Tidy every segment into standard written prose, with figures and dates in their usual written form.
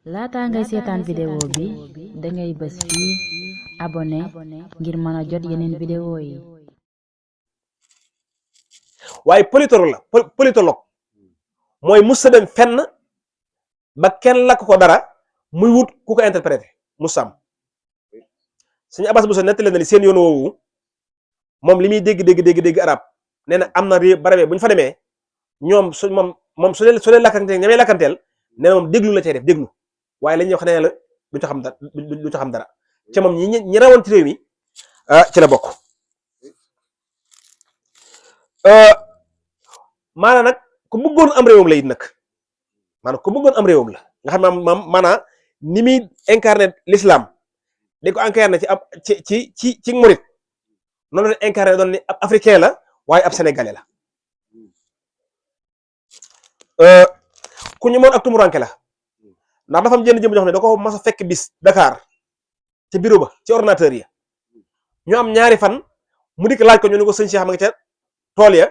laata ngay seetaan vidéo bi dangay bës fii abonné ngir mën a jot yeneen vidéo yi. waaye politologue la politologue mooy musa dem fenn ba kenn lakk ko dara muy wut ku ko interpréter musam suñu Abbas Bousso nettali na ni seen yoon woowu moom li muy dégg arab nee na am na réew barabe bu ñu fa demee ñoom su moom su leen lakkanteel ñamee lakkanteel nee na moom déglu la cay def déglu waaye la ñuy wax ne la du ci xam dara du ci xam dara ca moom ñi rawoon ci réew mi ci la bokk. maanaam nag ku bëggoon am réewam la it nag maanaam ku bëggoon am réewam la nga xam ne maanaam ni muy incarné l'islam di ko incarné ci ab ci murit noonu la incarné doon ni ab africain la waaye ab sénégalais la ku ñu moon ak tumuranke la ndax dafa am jenn jëm jox ne da ko mas a fekk bis Dakar ca bureau ba ci ordinateur yi ñu am ñaari fan mu dikk laaj ko ñu ne ko sëñ Cheikh ma nga ca tool ya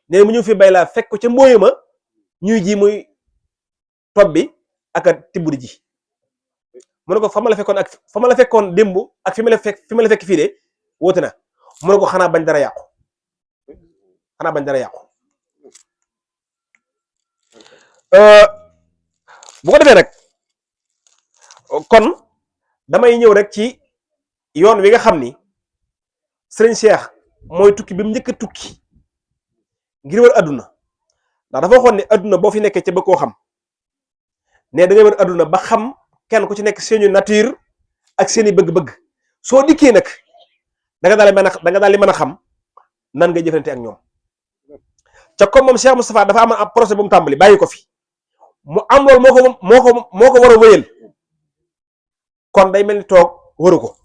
ne mu ñëw fi bay laa fekk ko ca mbooya ma ñuy ji muy tob bi ak a tibb di ji mu ne ko fa ma la fekkoon ak fa ma la fekkoon démb ak fi ma la fekk fii de wóote na mu ne ko xanaa bañ dara yàqu bu ko defee nag kon damay ñëw rek ci yoon wi nga xam ni sëriñ Cheikh mooy tukki bi mu njëkk a tukki ngir wër adduna ndax dafa waxoon ne adduna boo fi nekkee ca bëgg koo xam ne da ngay wër adduna ba xam kenn ku ci nekk seeni nature ak seeni bëgg-bëgg soo dikkee nag da nga daal di mën a xam nan ngay jëfante ak ñoom ca comme moom Cheikh Moustapha dafa amoon ab projet bu mu tàmbali bàyyi ko fi mu am loolu moo ko war a wëyal kon day mel ni toog waru ko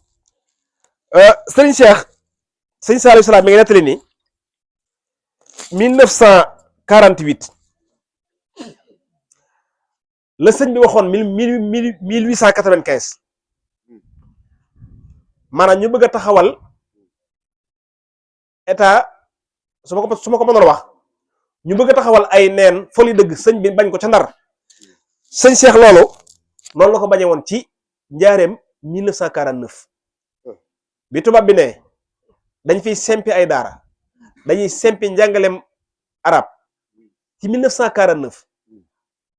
sëriñ Cheikh sëñ Saliou Salaam mi ngi nettali ni 1948 la sëñ bi waxoon 1895 maanaam ñu bëgg a taxawal état su ma ko mënoon wax ñu bëgg a taxawal ay neen foli dëgg sëñ bi bañ ko ca Ndar sëñ Cheikh loolu noonu la ko bañe woon ci njaareem 1949 bi tubaab bi ne dañ fiy sempi ay daara dañuy sempi njàngaleem arab ci 1949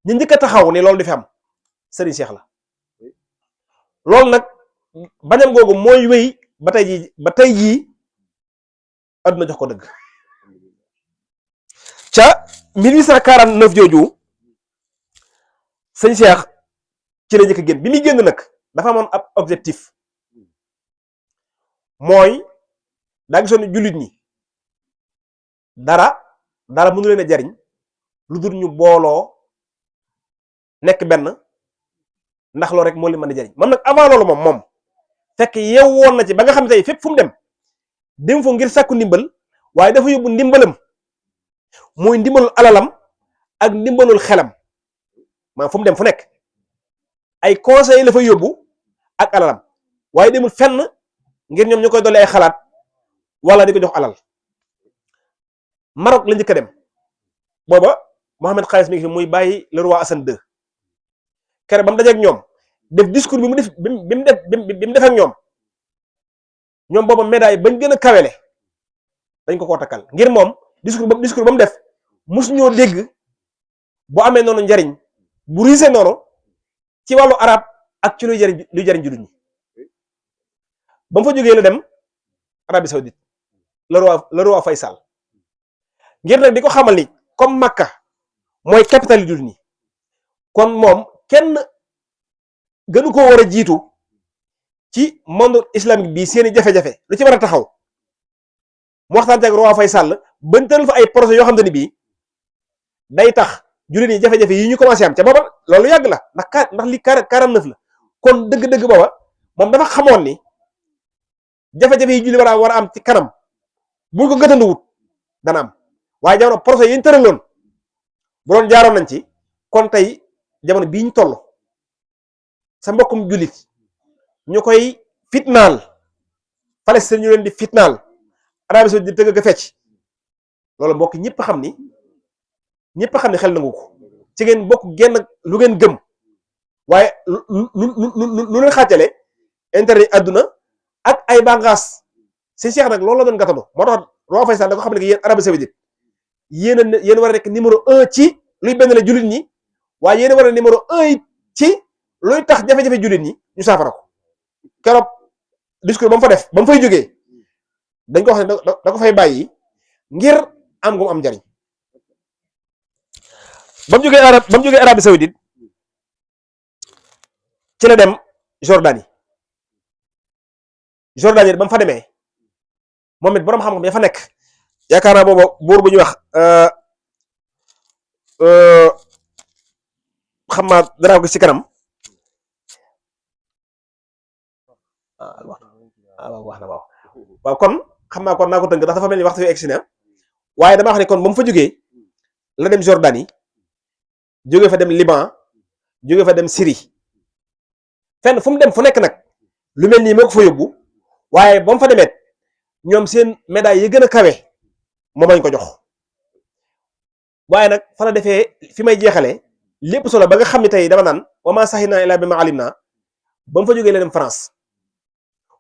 ñu njëkk a taxaw ni loolu di fi am Serigne Cheikh la loolu nag bañam googu mooy wéy ba tey jii adduna jox ko dëgg ca 1849 jooju sëñ Cheikh ci la njëkk a génn bi muy génn nag dafa amoon ab objectif mooy daa gisoon ni jullit ñi dara mënu leen a jariñ lu dul ñu booloo nekk benn ndax loolu rek moo leen mën a jariñ moom nag avant loolu moom fekk yew woon na ci ba nga xam ne tey fépp fu mu dem fa ngir sàkku ndimbal waaye dafa yóbbu ndimbalam mooy ndimbalul alalam ak ndimbalul xelam maanaam fu mu dem fu nekk ay conseils la fa yóbbu ak alalam waaye demul fenn ngir ñoom ñu koy dolli ay xalaat wala di ko jox alal Maroc la njëkk a dem booba Mohamed Xaalis mi ngi fi muy bàyyi le roi Hassan II kere ba mu dajeeg ñoom def discours bi mu def ak ñoom booba médaille bañ gën a kawele dañ ko koo takkal ngir moom discours ba mu def mosu ñoo dégg bu amee noonu njariñ bu riise noonu ci wàllu arab ak ci luy jariñ jullit ñi ba mu fa jógee la dem Arabie Saoudite le roi Faysal ngir nag di ko xamal ni comme Makka mooy capitale jullit ñi kon moom kenn gënu koo war a jiitu ci monde islamique bi seeni jafe-jafe lu ci war a taxaw mu waxtaan ak roi Faysal bañ tëral fa ay projet yoo xam te ni bii day tax jullit ñi jafe-jafe yi ñu commencé am ca booba loolu yàgg la ndax li 49 la kon dëgg-dëgg booba moom dafa xamoon ni jafe-jafe yi julli war a am ci kanam buñ ko gëtanduwut dana am waaye jamono projet yi ñu tëraloon bu doon jaaroon nañ ci kon tey jamono bii ñu toll sa mbokkum jullit ñu koy fitnaal Palestine ñu leen di fitnaal Arabie Saoudite di tëgg a fecc loolu mbokk ñëpp xam ni xel nangu ko ci ngeen bokk genn lu ngeen gëm waaye lu leen xàccale intérêt adduna ak ay bànqaas si Cheikh nag loolu la doon gàttanu moo tax Roi Faysal da ko xam ne yéen Arabie Saoudite yéen war a nekk numéro 1 ci luy benn la jullit ñi waaye yéen war a numéro 1 ci luy tax jafe-jafe jullit ñi ñu saafara ko keroog discours ba mu fa def ba mu fay jógee dañ ko wax ne da ko fay bàyyi ngir am gu mu am njariñ ba mu jógee Arabie Saoudite ci la dem Jordanie ba mu fa demee moom it boroom xam-xam ya fa nekk yaakaar naa booba buur bu ñuy wax xam naa dara ko ci kanam waaw kon xam naa kon naa ko tënk ndax dafa mel ni waxtu wi egsi na waaye dama wax ne kon ba mu fa jógee la dem Jordanie jóge fa dem Liban jóge fa dem Syrie fenn fu mu dem fu nekk nag lu mel nii moo ko fa yóbbu waaye ba mu fa demeet ñoom seen médaille yi gën a kawe moom lañ ko jox waaye nag fa la defee fi may jeexale lépp solo ba nga xam ne tey dama naan wa ma sahina illa bima alimna ba mu fa jógee la dem France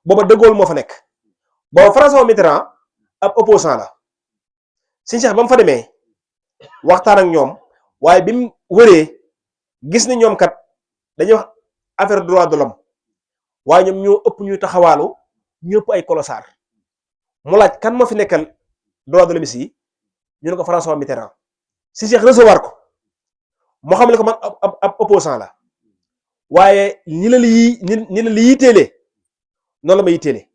booba De Gaulle moo fa nekk booba François Mitterrand ab opposant la Sëñ Cheikh ba mu fa demee waxtaan ak ñoom waaye bi mu wëree gis ni ñoom kat dañuy wax affaire droit de l'homme waaye ñoom ñoo ëpp ñuy taxawaalu ñu ëpp ay colossar mu laaj kan moo fi nekkal droit de l'homme yi ñu ne ko François Mitterrand Sëñ Cheikh recevoir ko moo xam ne ko man ab opposant la waaye ni la li yitteelee noonu la ma yitteelee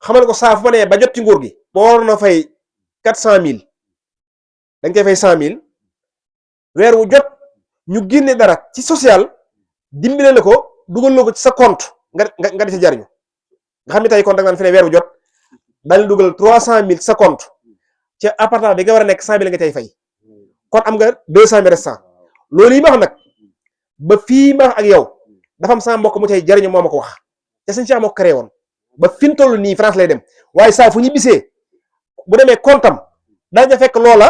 xamal ko saa fu ma nee ba jot ci nguur gi boo waroon a fay 400,000 dañ koy fay 100,000 weer wu jot ñu génne dara ci social dimbale la ko dugal la ko ci sa compte nga di ci jariñu nga xam ne tey kon da nga naan fi ne weer wu jot daal dugal 300,000 ci sa compte ci appartement bi nga war a nekk 100,000 nga cay fay kon am nga 200,000 restant loolu yi ma wax nag ba fii ma wax ak yow dafa am sama mbokk mu cay jariñu moo ma ko wax te Sëñ Cheikh moo ko créé woon ba fi mu toll nii France lay dem waaye saa fu ñu bisee bu demee comptam daañu fekk loola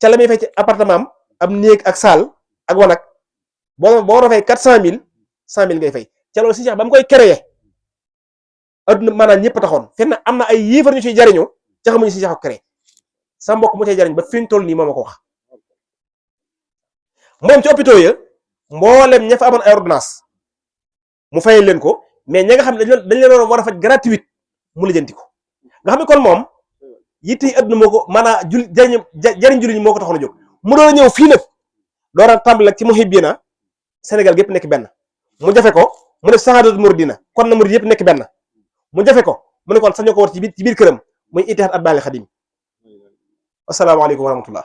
ca la muy fay ci appartement am néeg ak salle ak wanag boo war a fay 400,000 100,000 ngay fay ca loolu Sëñ Cheikh ba mu koy créé adduna maanaam ñëpp taxoon fenn am na ay yéefar ñu ciy jariñu ca xamuñu Sëñ Cheikh ko créé sa mbokk mu cay jariñ ba fi mu toll nii moo ma ko wax moom ci hôpitaux ya mboolem ña fa amoon ay ordonnance mu fayal leen ko mais ña nga xam ne dañ leen war a faj gratuite mu lijjanti ko nga xam ne kon moom yitte yi adduna moo ko maanaam jariñ jullit ñi moo ko taxoon a jóg mu doon ñëw fii nag door a tàmbali ci muhibbina Sénégal gépp nekk benn mu jafe ko mu def sahaadatul muridina kon na murid yëpp nekk benn mu jafe ko mu ne kon sax ñoo ko war ci biir këram muy Ittihaad Atbaa'il Xadim asalaamaaleykum wa rahmatullah